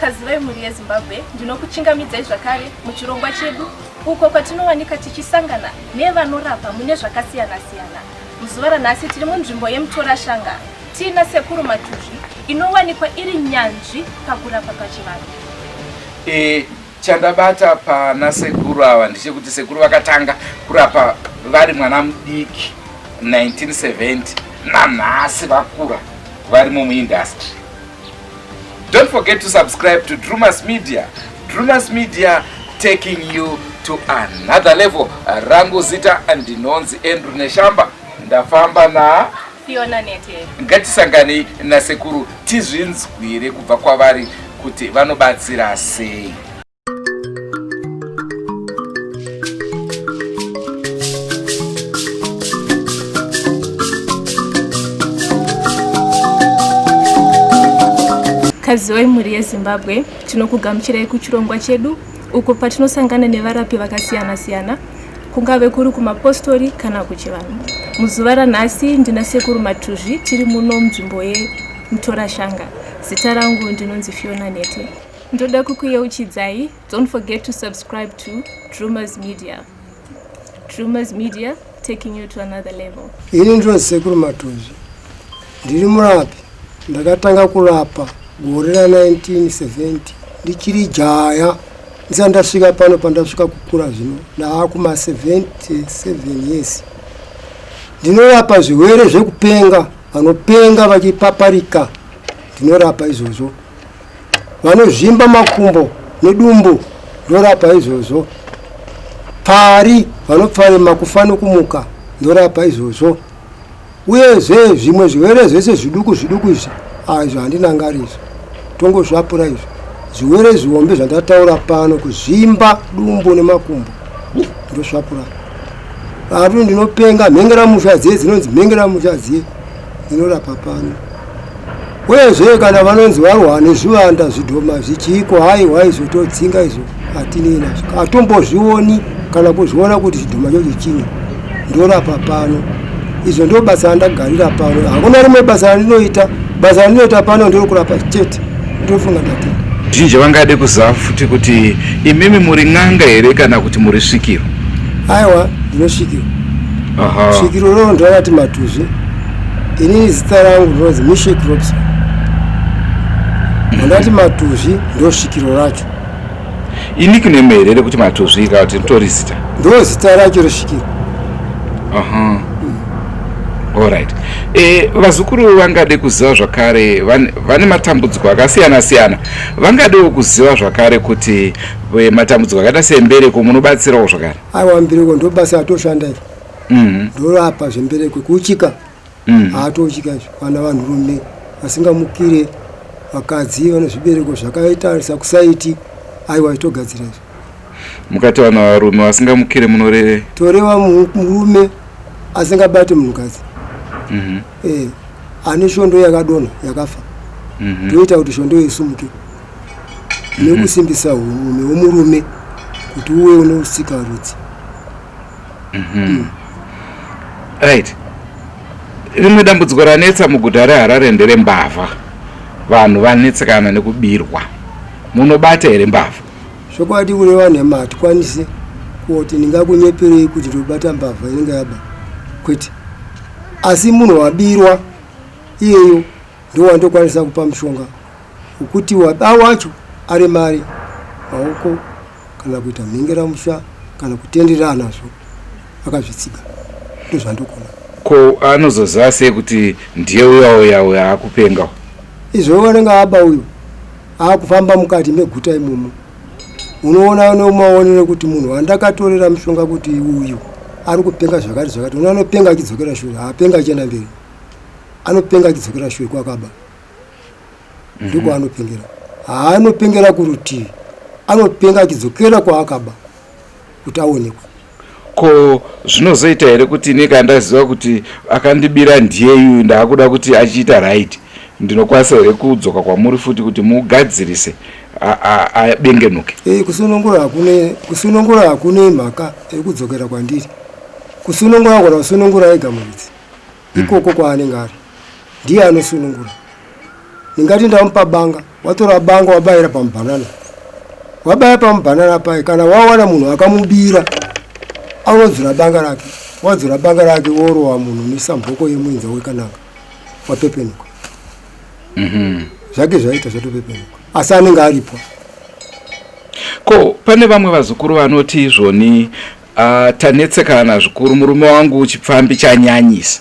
Kazivai mhuri yeZimbabwe, ndinokuchingamidzai zvakare muchirongwa chedu uko kwatinowanika tichisangana nevanorapa mune zvakasiyana-siyana. Muzuva ranhasi tiri munzvimbo yeMutorashanga tiina Sekuru Matuzvi inowanikwa iri nyanzvi pakurapa pachivanhu. E, chandabata pana sekuru ava ndechekuti sekuru vakatanga kurapa vari mwana mudiki 1970 nanhasi vakura varimo muindustry. Don't forget to subscribe to Drumas Media. Drumas Media taking you to another level. Rangu zita ndinonzi Andrew Neshamba. Ndafamba na Fiona Nete. Ngatisanganei nasekuru tizvinzwire kubva kwavari kuti vanobatsira sei. Kaziwai mhuri yeZimbabwe, tinokugamuchirai kuchirongwa chedu uko patinosangana nevarapi vakasiyana siyana kungave kuri kumapostori kana kuchivanhu. Muzuva ranhasi ndina Sekuru Matuzvi tiri muno munzvimbo yeMutorashanga. Zita rangu ndinonzi Fiona Nete. Ndoda kukuyeuchidzai, don't forget to subscribe to Drewmas Media. Drewmas Media taking you to another level. Ini ndinonzi Sekuru Matuzvi, ndiri murapi. Ndakatanga kurapa gore ra 1970 ndichiri jaya ndisati ndasvika pano pandasvika kukura zvino ndaakuma 77 years. Ndinorapa zvirwere zvekupenga, vanopenga vachipaparika, ndinorapa izvozvo. Vanozvimba makumbo nedumbu ndorapa izvozvo. Pfari vanopfarima kufa nokumuka ndorapa izvozvo. Uyezve zvimwe zvirwere zvese zviduku zviduku izvi ah, izvo handinangari izvo tongozvapura izvo zvirwere zvihombe zvandataura pano kuzvimba dumbu nemakumbo ndosvapura atu ndinopenga mhengeramusha dziye dzinonzi mhengeramusha dziye ndinorapa pano Uyezve kana vanonzi varwa nezvivanda zvidhoma zvichiiko haiwa izvo todzinga izvo hatinei nazvo hatombozvioni kana kuzviona kuti chidhoma chocho chinyi ndorapa pano izvo ndo basa randagarira pano hakuna rimwe basa randinoita basa randinoita pano nderekurapa chete ndofunga ndatenda Zhinji vangade kuziva futi kuti imimi muri n'anga here kana kuti muri svikiro? Aiwa, ndinosvikiro. Aha. Svikiro roro ndakati matuzvi. Inini zita rangu ndinonzi Mishek Robson. Ndati matuzvi ndosvikiro racho. Inickname here rekuti matuzvi kana kuti ritori zita? Ndo zita racho resvikiro. Aha. Alright. E, vazukuru vangade kuziva zvakare vane matambudziko akasiyana siyana vangadewo kuziva zvakare kuti e, matambudziko akaita sembereko munobatsirawo zvakare. Aiwa mbereko ndo basa atoshanda iri. Mm. Ndorapa zvembereko kuuchika. Mm. Haatouchika izvo kana vanhurume vasingamukire vakadzi vane zvibereko zvakaita sakusaiti aiwa togadzira izvo. Mukati vana varume vasingamukire munorevei? Toreva murume asingabate munhukadzi mm -hmm. eh, ane shondo yakadonha yakafa mm -hmm. toita kuti shondo isumuke mm -hmm. nekusimbisa urume hwemurume kuti uwe unosika rudzi mm -hmm. mm. Right. Rimwe dambudziko ranetsa muguta reHarare nderembavha. Vanhu vanetsekana nekubirwa. Munobata here mbavha? Zvokwadi kureva nhema hatikwanise kuti ndingakunyeperei kuti ndobata mbavha inenge yaba kwete asi munhu wabirwa iyeyo ndowandokwanisa kupa mushonga wekuti waba wacho aremare maoko kana kuita mhengeramusha kana kutenderera nazvo akazvitsiga ndozvandokona. Ko anozoziva sei kuti ndiye uya uya uya akupenga? Izvo vanenge aba uyu akufamba mukati meguta imomo unoona nemaonero kuti munhu wandakatorera mushonga kuti uyu ari kupenga zvakati zvakati uno anopenga achidzokera shure haapenga achienda mberi anopenga achidzokera shure kwakaba mhm. ndikwaanopengera haanopengera kurutivi anopenga achidzokera kwaakaba kuti aonekwe Ko zvinozoita here kuti ini kana ndaziva kuti akandibira ndiyeyu ndaakuda kuti achiita right ndinokwanisa here kudzoka kwamuri futi kuti mugadzirise abengenuke? Eh, kusunungura hakune kusunungura hakune mhaka yekudzokera kwandiri. Kusunungura kona kusunungura ega muridzi. Ikoko kwaanenge ari ndiye anosunungura. Ndingati ndamupa banga, watora banga wabayira pamubhanana. Wabaya pamubhanana paye, kana wawana munhu akamubira, anodzura banga rake. Wadzura banga rake worowa munhu nesamboko yemuinza wekananga, wapepenuka. Zvake zvaita zvatopepenuka, asi anenge aripwa. Ko pane vamwe vazukuru vanoti izvoni tanetsekana zvikuru, murume wangu chipfambi chanyanyisa.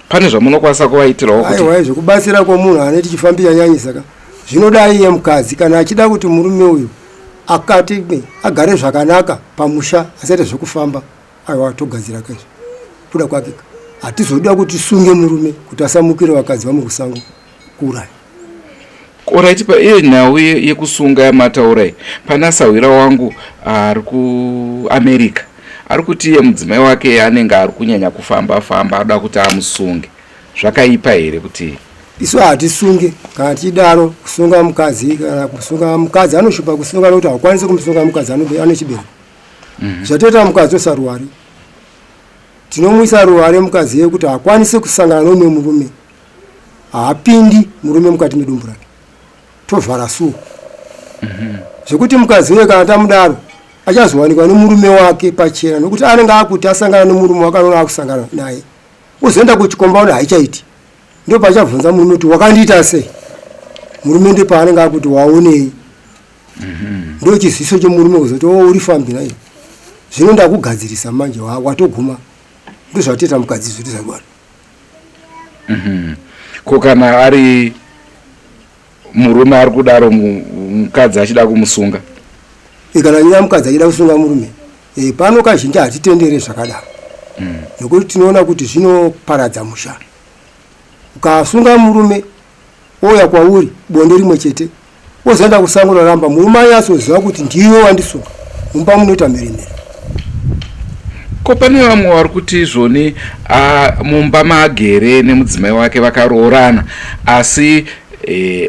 Pane zvamunokwanisa kuvaitirawo kuti Aiwa, zvekubatsira kwomunhu anoti chifambi chanyanyisa ka, zvinoda iye mukadzi kana achida kuti murume uyu akati agare zvakanaka pamusha, asaite zvekufamba. Aiwa, togadzira kaizvo kuda kwake ka. Hatizoda kuti tisunge murume kuti asamukire vakadzi vamwe kusango kuuraya. Alright, pa iye nhau yekusunga yamataura iyi, pana sahwira wangu ari kuAmerica ari kuti iye mudzimai wake anenge ari kunyanya kufamba famba, ada kuti amusunge. Zvakaipa here kuti Isu hatisunge kana tichidaro kusunga mukadzi, kana kusunga mukadzi anoshupa kusunga nokuti haukwanisi kumusunga mukadzi ane chibereko. Zvatoita mukadzi osa ruware, tinomuisa ruware mukadzi iye kuti haakwanisi kusangana noumwe murume, haapindi murume mukati medumbu rake, tovhara suo. Zvekuti mukadzi uye kana tamudaro achazowanikwa nemurume wake pachena, nokuti anenge akuti asangana nemurume wake, anoona akusangana naye, ozoenda kuchikomba ona haichaiti, ndo paachabvunza murume kuti wakandiita sei. Murume ndo paanenge akuti waonei. Ndo chiziso chemurume kuzoti o uri fambi nai, zvino ndakugadzirisa manje, watoguma. Ndo zvatoita mukadzi zviri zvadwara. Ko kana ari murume ari kudaro, mukadzi achida kumusunga? Kana nyaya mukadzi achida kusunga murume, pano kazhinji hatitendere zvakadaro, nekuti tinoona kuti zvinoparadza musha. Ukasunga murume ouya kwauri bonde rimwe chete, ozoenda kusango raramba, murume anyatsoziva kuti ndiwe wandisunga, mumba munoita mheremhere. Ko pane vamwe vari kuti izvoni mumba maagere nemudzimai wake vakaroorana, asi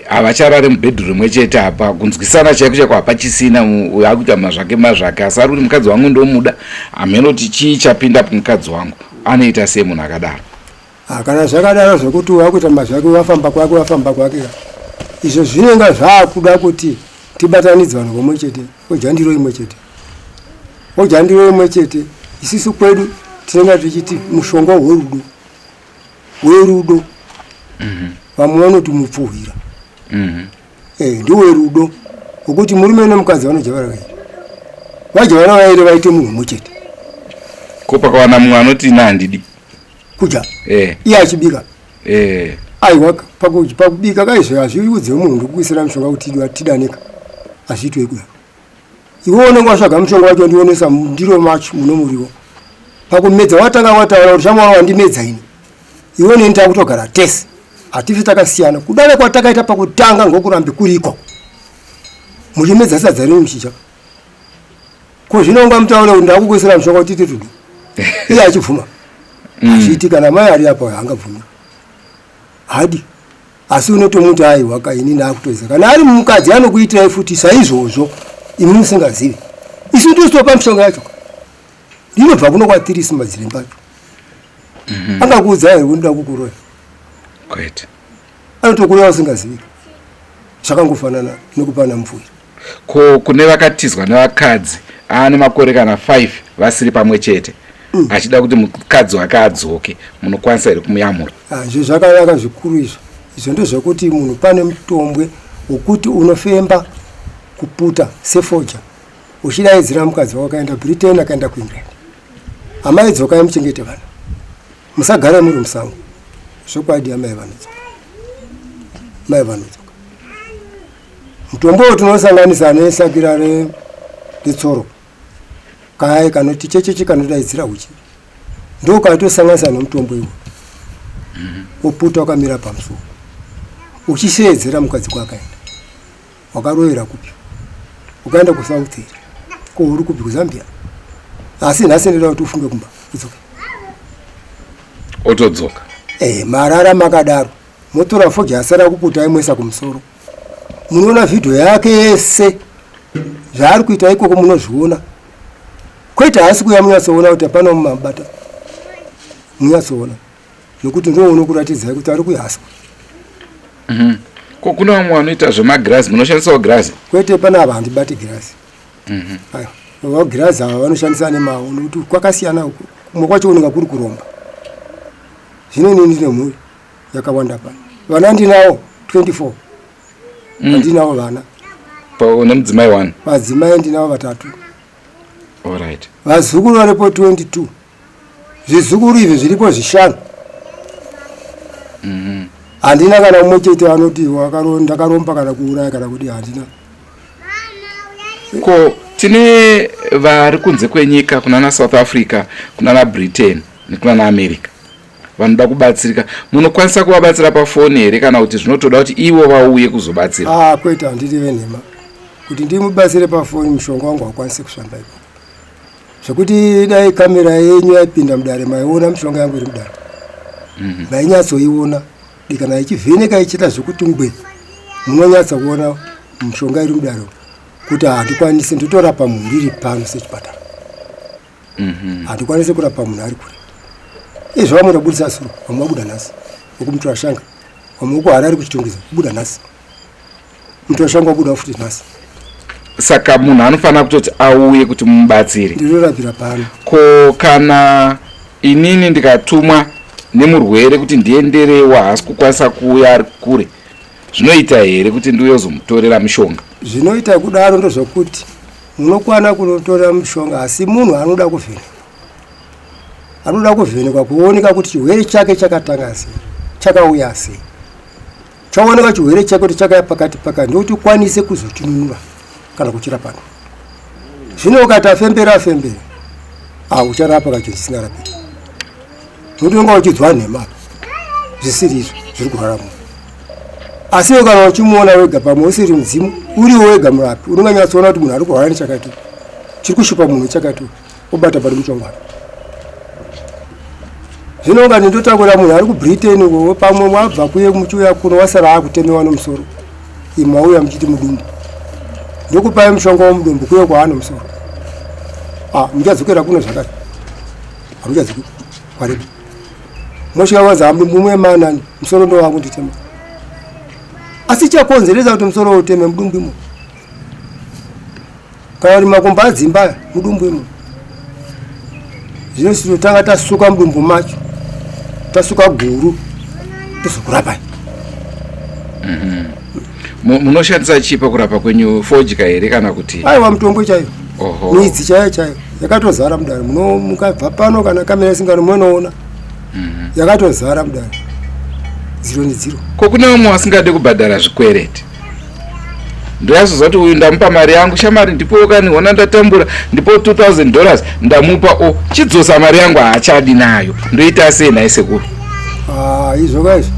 havacharare mubhedhuru rimwe chete, apa kunzwisana chaiko chaiko hapachisina, uyo akuita mazvake mazvake, asi ari kuti mukadzi wangu ndomuda, hameno kuti chii chapinda mukadzi wangu. Anoita sei munhu akadaro? Kana zvakadaro zvekuti wakuita mazvake, wafamba kwake, wafamba kwake, izvo zvinenge zvaakuda kuti tibatanidze vanhu vamwe chete, odya ndiro imwe chete, odya ndiro imwe chete. Isisu kwedu tinenge tichiti mushonga werudo, werudo. Vamwe vanoti mupfuhwira. Ndiwerudo wekuti murume nemukadzi vanodya vari vairi, vadya vana vairi vaite munhu mumwe chete. Ko pakawana mumwe anoti ina handidi kudya, iye achibika, aiwa, pakubika kaizvo hazviudze munhu ndikukuisira mushonga kuti tidanika, hazviitwe kudaro. Iwe unenge watsvaga mushonga wacho, ndionesa ndiro macho muno muriwo, pakumedza watanga wataura kuti shamwari wandimedza ini, iwe neni takutogara tese, hatifi takasiyana. Kudana kwatakaita pakutanga ngokurambe kuriko, muchimedza sadza renyu muchidya. Ko zvino ungamutaure kuti ndakukuisira mushonga kuti tiite tudu, iye achibvuma? Hazviiti. Kana mai ari apa haangabvumi, hadi. Asi unotomuti aiwa ka, ini ndakutoziva. Kana ari mukadzi anokuitirai futi saizvozvo imi musingazivi, isu tositopa mishonga yacho, ndinobva kuno kwatirisi madziremba acho. Angakuudza here kuti ndoda kukuroya? Kwete. Anotokuroya usingaziviki. Zvakangofanana nekupana mupfuwira. Ko kune vakatizwa nevakadzi aane makore kana 5 vasiri pamwe chete, achida kuti mukadzi wake adzoke, munokwanisa here kumuyamura? Izvo zvakanaka zvikuru izvo. Izvo ndezvekuti munhu pane mutombwe wekuti unofemba kuputa sefoja, uchidaidzira mukadzi wako akaenda Britain, akaenda kuEngland, amai dzokai muchengete vana, musagare muri musango. Zvokwadi amai vanodzoka, mai vanodzoka. Mutombo uyu tinosanganisa nesakira retsoro kaya kanoti checheche kanodaidzira uchi, ndokatosanganisa nemutombo iwo, woputa wakamira pamusuwo uchisheedzera mukadzi kwakaenda. Wakarovera kupi? Ukaenda kuSouth here? Ko uri kupi, kuZambia? Asi nhasi ndinoda kuti ufunge kumba udzoke. Otodzoka. Marara makadaro, motora foja yasara kuputa imwesa kumusoro, munoona vhidhiyo yake yese zvaari kuita ikoko, munozviona. Kwete haasi kuya, munyatsoona kuti hapana mumabata, munyatsoona, nokuti ndo unokuratidzai kuti ari kuyaswa. Ko kune vamwe vanoita zvemagirazi, munoshandisawo girazi? Kwete, panapa handibati girazi. Aiwa, vagirazi ava vanoshandisa nemawo nokuti kwakasiyana uku, kumwe kwacho kunenge kuri kuromba. Zvino inini ndine mhuri yakawanda pano, vana ndinawo 24. Handinawo vana. Une mudzimai one? Madzimai ndinawo vatatu. Alright. Vazukuru varipo 22, zvizukuru izvi zviripo zvishanu. Handina kana umwe chete anoti ndakaromba kana kuuraya kana kuti handina. Ko tine vari kunze kwenyika, kunana South Africa, kunana Britain nekunana America, vanoda kubatsirika, munokwanisa kuvabatsira pafoni here kana kuti zvinotoda kuti ivo vauye kuzobatsira? Ah, kwete, handidi venhema. Kuti ndimubatsire pafoni, mushonga wangu haukwanisi kusvamba ikoko, zvekuti dai kamera yenyu yaipinda mudare maiona mishonga yangu iri mudare, mainyatsoiona kana ichivheneka ichiita zvekuti ngwe, munonyatsa kuona mishonga iri mudare, kuti handikwanisi. Ndotorapa munhu ndiri pano sechipatara. Handikwanisi kurapa munhu ari kure. Izvo vamwe ndabudisa zuro, vamwe vabuda nhasi wekumutora shanga, vamwe wekuHarare kuChitungwiza kubuda nhasi, mutora shanga wabuda futi nhasi. Saka munhu anofanira kutoti auye kuti mumubatsire? Ndinorapira pano. Ko kana inini ndikatumwa nemurwere kuti ndienderewo, haasi kukwanisa kuuya, ari kure, zvinoita here kuti ndiuye kuzomutorera mishonga? Zvinoita kudaro ndozvokuti munokwana kunotora mushonga, asi munhu anoda kuvhenekwa, anoda kuvhenekwa kuoneka kuti chirwere chake chakatanga sei, chakauya sei. Chaoneka chirwere chake kuti chakauya pakati pakati, ndokuti ukwanise kuzochinunura kana kuchirapa. Zvino ukati afembera afembera, ah, ucharapa kacho chisingarapiki, nokuti unonga uchidzwa nhema zvisiri izvo zviri kurwara munhu. Asi iwe kana uchimuona wega, pamwe usiri mudzimu, uriwo wega murapi, unonganyatsoona kuti munhu ari kurwara nechakati, chiri kushupa munhu chakati, obata pari muchongwana. Zvino ungati ndotakura munhu ari kuBritain uko, pamwe mwabva kuye muchiuya kuno, wasara akutemewa nomusoro, imwe wauya muchiti mudumbu, ndokupai mushonga womudumbu kuye kwaano musoro, ah, muchadzokera kuno zvakare, hamuchadzoki kwareba, mosvika kwanzi mumwe manani musoro ndo wangu nditema. Asi chakonzeresa kuti musoro uteme mudumbu imo, kana kuti makumbo adzimba mudumbu imo. Zvino tinotanga tasuka mudumbu macho, tasuka guru, tozokurapai. Munoshandisa chii pakurapa kwenyu? Fodya here kana kuti? Aiwa, mutombo chaiyo, midzi chaiyo chaiyo yakatozara mudare. Mukabva pano, kana kamera isingano, munoona yakatozara mudare, dziro nedziro. Ko kune vamwe vasingade kubhadhara zvikwereti? Ndoyazoziva kuti uyu ndamupa mari yangu, shamari ndipowo kani, hona ndatambura, ndipo $2000 ndamupa, o chidzosa mari yangu, haachadi nayo. Ndoita sei nhai sekuru? Ah, izvo ka izvo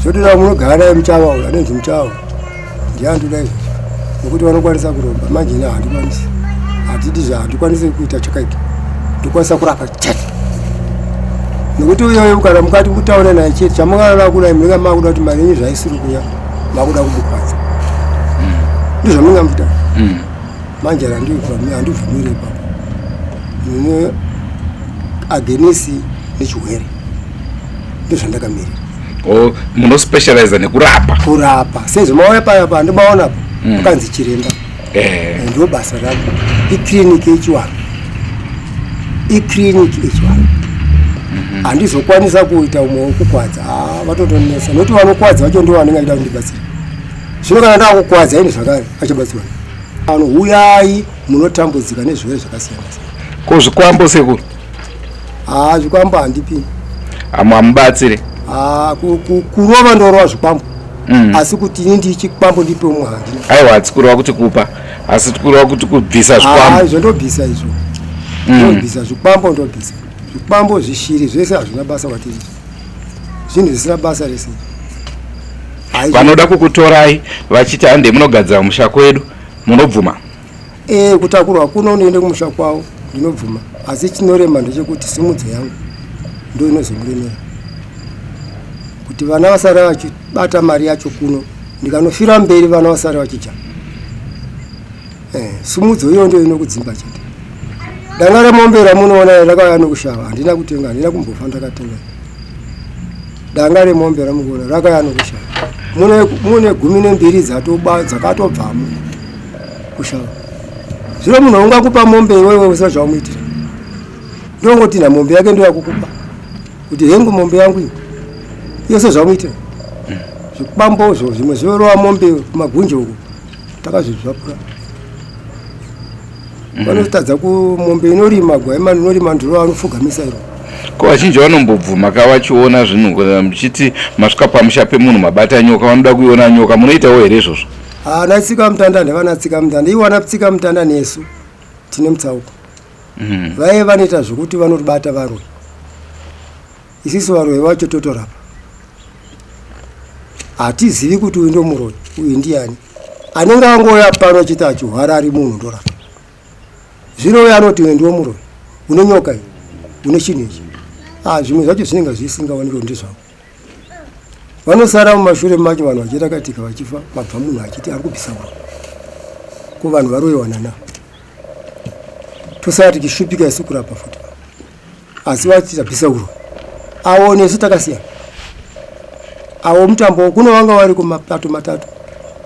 zvotoda munogara naye muchava uyu anonzi muchava, ndiandoda izvozvo, nekuti vanokwanisa kuromba. Manje ine handikwanisi, hatidi zva handikwanisi kuita chakaipa, ndokwanisa kurapa chete, nekuti uyoyo kana mukati mutaure naye chete, chamunganana kudai, munenge makuda kuti mari yenyu zvaisiri kuya, makuda kumukwadza, ndizvo muita. Manje handibvumiri ipapo, ndine against nechirwere, ndozvandakamirira. O munospecializa nekurapa? Kurapa, sezvo mauya paya pa ndimaona pa pakanzi chiremba. Ndo basa rangu, ikliniki yechivanhu, ikliniki yechivanhu. Handizokwanisa kuita umwe wekukwadza. Ah, vatotonetsa, nokuti vanokwadza vacho ndo vanenge vachida kundibatsira. Zvino kana ndakukwadza ini zvakare, achabatsirwa ano? Huyai munotambudzika nezvirwere zvakasiyana siyana. Ko zvikwambo sekuru? Haa, zvikwambo handipi. Hamubatsire? Ah, kurova ndorova zvikwambo, asi kuti ini ndichikwambo ndipe umwe, handina. Aiwa, hatisi kureva kuti kupa, asi kureva kuti kubvisa Ah, zvikwambo. Izvo ndobvisa izvo. Ndobvisa zvikwambo, ndobvisa zvikwambo, zvishiri zvese hazvina basa kwatiri, zvinhu zvisina basa rese. Vanoda kukutorai vachiti hande munogadzira musha kwedu, munobvuma? E, kutakurwa kuno unoende kumusha kwavo ndinobvuma, asi chinorema ndechekuti simudzo yangu ndo inozomuremera, kuti vana vasara vachibata mari yacho kuno, ndikanofira mberi vana vasara vachidya. Sumudzo iyo ndo inokudzimba chete. Danga remombe ramunoona rakauya nokushava, handina kutenga, handina kumbofa ndakatenga. Danga remombe ramukuona rakauya nokushava. Mune 12 dzakatobvamo kushava. Zvino munhu ungakupa mombe iwewe usina zvaumuitira. Ndongoti na mombe yake ndoyakukupa. Kuti hengu mombe yangu iyi. Yose zvamuitira. Zvikwambo zvo zvimwe zvorova mombe kumagunje uko. Takazvizvapura. Vanotadza ku mombe inorima gwai mani inorima ndiro vanofugamisa iro. Ko vazhinji vanombobvuma ka vachiona zvinhu kana muchiti masvika pamusha pemunhu mabata nyoka vanoda kuiona nyoka munoitawo here izvozvo? Ana tsika mutanda ndevana tsika mutanda iwana tsika mutanda nesu tine mutsauko. Vaye vanoita zvokuti vanotibata varoyi. Isisu varoyi vacho totorapa. Hatizivi kuti uyu ndomuroyi, uyu ndiani. Anenge angouya pano achiti achihwara ari munhu ndorapa. Zvino uyo anoti uyu ndiwo muroyi, une nyoka iyi, une chinhu ichi. Ah, zvimwe zvacho zvinenge zvisingaoneki kuti ndezvavo. Vanosara mumashure macho vanhu vachirakatika vachifa, mabva munhu achiti ari kubvisa uroyi. Ko vanhu varoyiwa nana? Tosara tichishupika isu kurapa futi. Asi vati tabvisa uroyi. Avo nesu takasiyana. Avo mutambo kuno vanga vari kumapato matatu.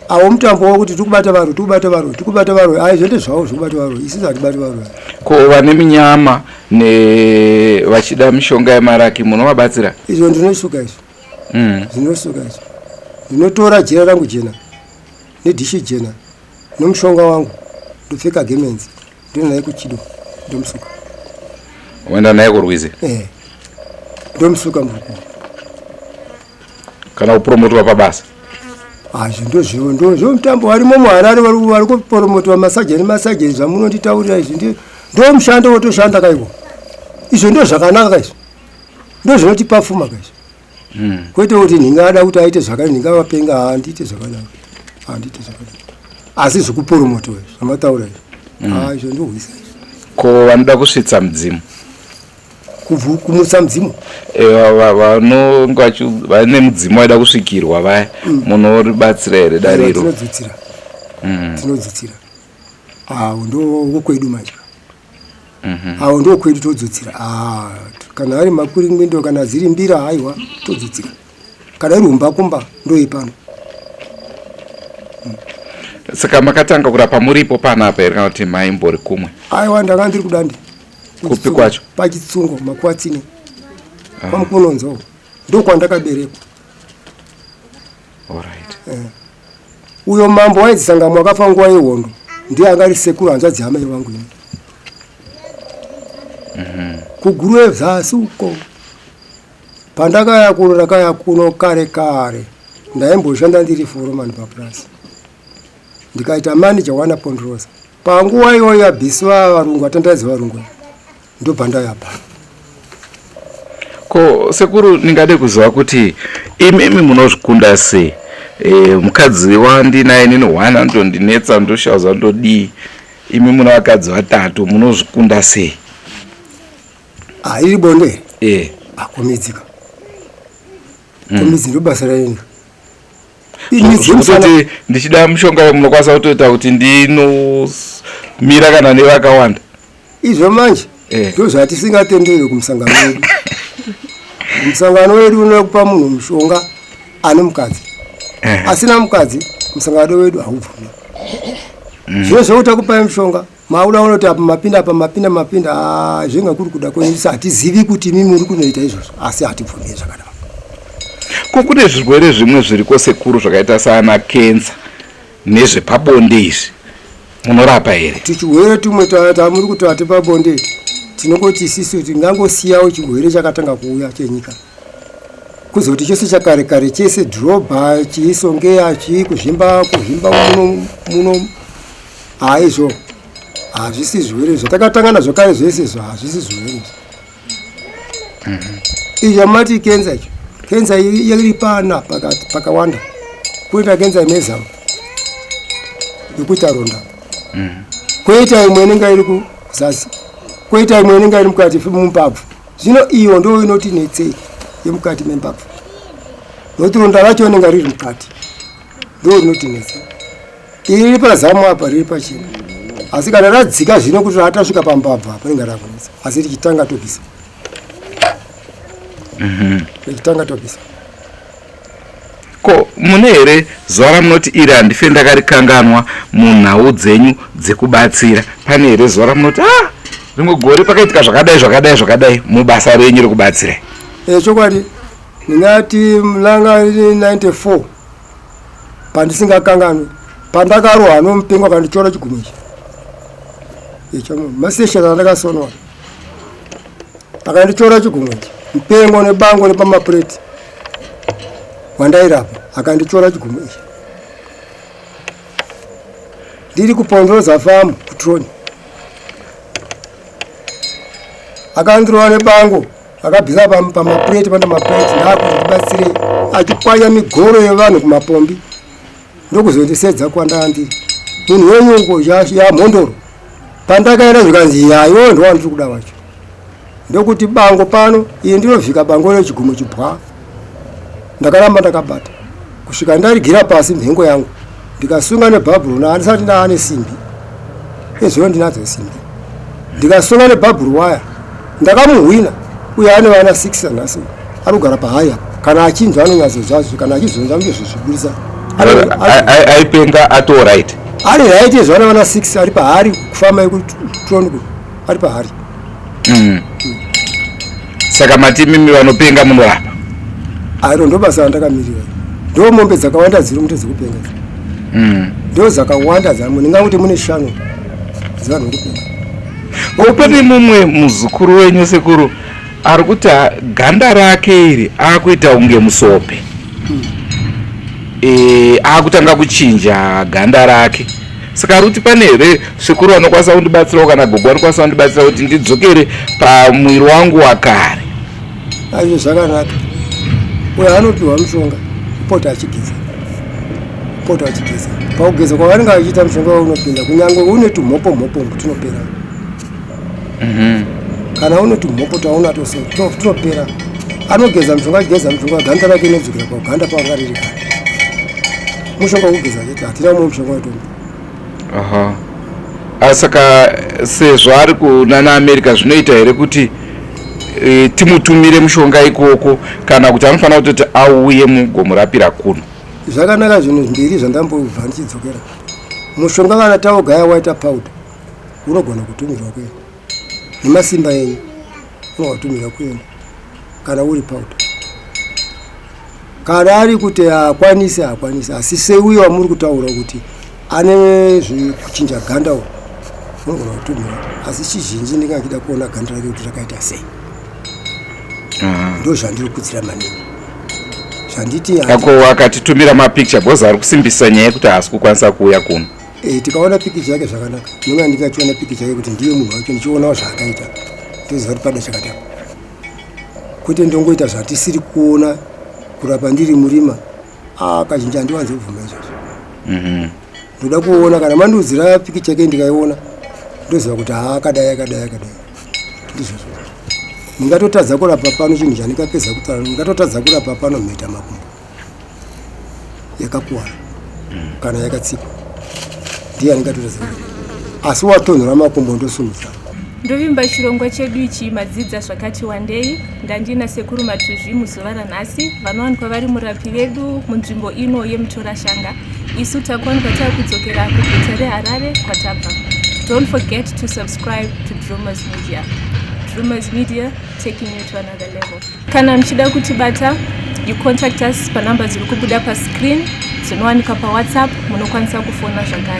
Avo mutambo wokuti tikubata varoyi, tikubata varoyi, tikubata varoyi. Ai zvende zvavo zvekubata varoyi. Isusu hatibati varoyi. Ko vane minyama ne vachida mishonga yemaraki munovabatsira? Izvo ndinosuka izvo. Ndinosuka izvo. Ndinotora jira rangu jena nedhishi jena nomushonga wangu ndopfeka gemenzi ndoenda naye kuchido ndomusuka. Woenda naye kurwizi? Ndomusuka murukuru. Kana kupromotwa pabasa? Azvo ndozvo ndozvo mutambo varimo muHarare vari kupromotwa masajeni masajeni zvamunonditaurira izvi ndo mushando wotoshanda kaiko. Izvo ndo zvakanaka kaizvo. Ndo zvinotipa pfuma kaizvo. Kwete kuti ndingada kuti aite zvakadai ndingavapenga handiite zvakadaro. Handiite zvakadaro. Asi zvekupromotwa izvi zvamataura izvi. Ah izvo ndohwisa izvi. Ko vanoda kusvitsa mudzimu? Kumutsa mudzimu? Vanonga vane mudzimu vaida kusvikirwa vaya, munoribatsira here dariro? Tinodzutsira. Tinodzutsira. Awo ndo kwedu manje. Awo ndo kwedu todzutsira. Kana ari makuringwindo kana dziri mbira haiwa todzutsira. Kana iri humbakumba ndoipano. Saka makatanga kurapa muripo panapa here kana kuti maimbori kumwe? Aiwa ndanga ndiri kuDande. Kupi kwacho? Pachitsungo Makuwatsine. Kwamukunonzo. Ndokwandakaberekwa. Alright. Uyo mambo waidzi akafa nguva yehondo ndiye anga ari sekuru hanzvadzi yamai vangu ini. Kuguruve zasi uko. Pandakaya kuno ndakaya kuno kare kare. Ndaimboshanda ndiri foromani papurasi. Ndikaita manager wana Ponderosa. Panguva iyoyo yabviswa varungu atandaidza varungu. Ndobva ndayapa. Ko sekuru ndingade kuziva kuti imimi munozvikunda sei? Mukadzi wandinaye nini one anotondinetsa ndoshaudza ndodii? Imi muna vakadzi vatatu munozvikunda sei? Ah, iri bonde? Akomidzika. Komidzi ndo basa rainga. Zvekutoti ndichida mushonga munokwanisa kutoita kuti ndinomira kana nevakawanda. Izvo manje ndo zvatisingatenderwi kumusangano wedu. Musangano wedu unokupa munhu mushonga ane mukadzi. Asina mukadzi musangano wedu haubvumi. Zvino zvekuti akupai mushonga mauda unoti apa mapinda apa mapinda mapinda zvinga kuri kuda kwenyu hatizivi kuti imi muri kunoita izvozvo asi hatibvumi zvakadaro. Ko kune zvirwere zvimwe zviriko sekuru zvakaita saana kensa nezvepabonde izvi munorapa here? Tichirwere tumwe tamuri kuti ati pabonde tinongoti isisu tingangosiyawo chirwere chakatanga kuuya chenyika. Kuzoti chese chakare kare chese dhorobha chiisongeya chii kuzvimba kuzvimba muno muno haizvo hazvisi zvirwere zvatakatanga nazvo kare zvese izvo hazvisi zvirwere izvo. Izvo mati kenza icho kenza iri pana pakawanda kuita kenza yemezamu yekuita ronda kwoita imwe inenge iri kuzasi kwoita imwe inenge iri mukati mumbabvu. Zvino iyo ndo inoti netsei yemukati membabvu nokuti ronda racho rinenge riri mukati ndo rinoti netsei. Iri riri pazamu apa riri pachena asi kana radzika zvino kuti ratasvika pambabvu apa rinenge rakunetsa asi richitanga tobvisa. Richitanga tobvisa. Ko mune here zuva ramunoti iri handife ndakarikanganwa munhau dzenyu dzekubatsira? Pane here zuva ramunoti ah, rimwe gore pakaitika zvakadai zvakadai zvakadai mubasa renyu rekubatsira? E, chokwadi ndingati langa riri 94 pandisingakanganwi pandakarohwa nomupengo akandityora chigumwe ichi icho masesheni andakasonwa akandityora chigumwe ichi mupengo nebango nepamapureti wandairapa akandityora chigumwe ichi ndiri kupondoza famu kutroni akandirova nebango akabvisa pamapureti pana mapureti ndaakuti ndibatsirei achipwanya migoro yevanhu kumapombi ndokuzondisedza kwandaa ndiri munhu wenyungu yamhondoro pandakaenda zvikanzi yaiwo ndowandiri kuda wacho ndokuti bango pano iyi ndinovhika bango rechigumo chibwa ndakaramba ndakabata kusvika ndarigira pasi mhengo yangu ndikasunga nebhabhuru naandisati ndaane simbi ezvino ndinadzo simbi ndikasunga nebhabhuru waya ndakamuhwina uye ane vana 6 nhasi ari kugara pahaya kana achinzwa anonyatsozvazvo kana achizonzwa ndozvozviburisa aipenga ato right ari right izvo ane vana 6 ari pahari kufamba yekutroni ari pahari Saka mati mimi vanopenga munorapa? Airo ndo basa randakamirira. Ndo mombe dzakawanda dziri muto dzekupenga. Ndo dzakawanda dzamu ndingakuti mune shanu dzevanhu vekupenga. Ko pane mumwe muzukuru wenyu sekuru ari kuti ganda rake iri akuita kunge musope. E, akutanga kuchinja ganda rake saka ari kuti pane here sekuru vanokwanisa kundibatsirawo kana gogo vanokwanisa kundibatsira kuti ndidzokere pamwiri wangu wakare? Aizvo zvakanaka. Uyo anopiwa mushonga kupota achigeza, kupota achigeza. Pakugeza kwavanenge vachiita mushonga unopinda kunyange une tumhopo mhopo tunopera. Kana une tumhopo twaunato so tunopera. Anogeza mushonga, achigeza mushonga ganda rake inodzokera paganda panga riri kare. Mushonga wekugeza chete, hatina mumwe mushonga wetombo. Aha. Saka sezvo ari kunana America zvinoita here kuti e, timutumire mushonga ikoko kana kuti anofanira kutoti auye mugomurapira kuno? Zvakanaka zvinhu zvmbiri zvandambobva ndichidzokera. Mushonga kana taugaya waita powder unogona kutumirwa kuenda nemasimba enyu, unogona kutumirwa kuenda kana uri powder. Kana ari kuti haakwanisi haakwanisi, asi seuyo wamuri kutaura kuti ane zvekuchinja ganda uyu unogona kutumira, asi chizhinji ndinge achida kuona ganda rake kuti rakaita sei. Ndo zvandiri kudzira maningi zvanditi Ako akatitumira mapicture because ari kusimbisa nyaya yekuti haasi kukwanisa kuuya kuno. E, tikaona pikicha yake zvakanaka, ndinonga ndingachiona pikicha yake kuti ndiye munhu wacho, ndichionawo zvaakaita ndoziva kuti pada chakati apa, kwete ndongoita zvatisiri kuona kurapa ndiri murima. Ah, kazhinji handiwanze kubvuma izvozvo. Ndoda kuona kana mandiudzira pikicha yake ndikaiona ndoziva kuti haa akadai akadai akadai, ndizvozvo. Ndingatotadza kurapa pano chinhu chandingapedza kutaura, ndingatotadza kurapa pano mheta makumbo yakakuwara kana yakatsikwa, ndiye andingatotadza kurapa, asi watonhora makumbo ndosumudza. Ndovimba chirongwa chedu ichi madzidza zvakati wandei. Ndandina Sekuru Matuzvi muzuva ranhasi, vanowanikwa vari murapi vedu munzvimbo ino yeMutorashanga. Isu takuwanikwa takudzokera kuguta reHarare kwatabva. Don't forget to subscribe to Drewmas Media. Drewmas Media, taking you to another level. Kana muchida kutibata, you contact us panamba dziri kubuda pascreen dzinowanikwa paWhatsApp, munokwanisa kufona zvakare.